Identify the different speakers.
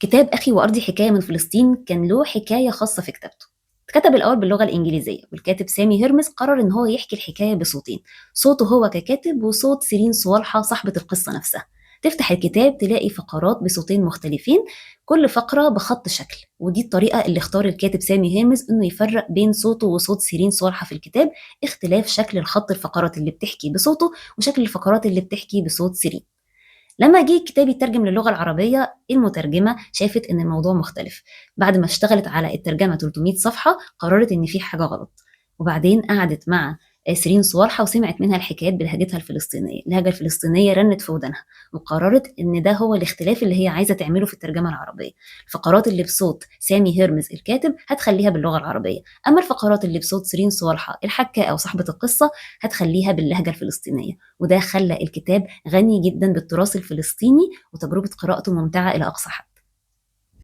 Speaker 1: كتاب أخي وأرضي حكاية من فلسطين كان له حكاية خاصة في كتابته. اتكتب الأول باللغة الإنجليزية، والكاتب سامي هرمز قرر إن هو يحكي الحكاية بصوتين، صوته هو ككاتب وصوت سيرين صوالحة صاحبة القصة نفسها. تفتح الكتاب تلاقي فقرات بصوتين مختلفين، كل فقرة بخط شكل، ودي الطريقة اللي اختار الكاتب سامي هرمز إنه يفرق بين صوته وصوت سيرين صوالحة في الكتاب، اختلاف شكل الخط الفقرات اللي بتحكي بصوته وشكل الفقرات اللي بتحكي بصوت سيرين. لما جه الكتاب يترجم للغة العربية، المترجمة شافت إن الموضوع مختلف. بعد ما اشتغلت على الترجمة 300 صفحة قررت إن في حاجة غلط، وبعدين قعدت مع سيرين صوالحة وسمعت منها الحكايات بلهجتها الفلسطينية. اللهجة الفلسطينية رنت في ودانها، وقررت إن ده هو الاختلاف اللي هي عايزة تعمله في الترجمة العربية. الفقرات اللي بصوت سامي هرمز الكاتب هتخليها باللغة العربية، أما الفقرات اللي بصوت سيرين صوالحة الحكاء أو صاحبة القصة هتخليها باللهجة الفلسطينية. وده خلى الكتاب غني جدا بالتراث الفلسطيني، وتجربة قراءته ممتعة إلى أقصى حد.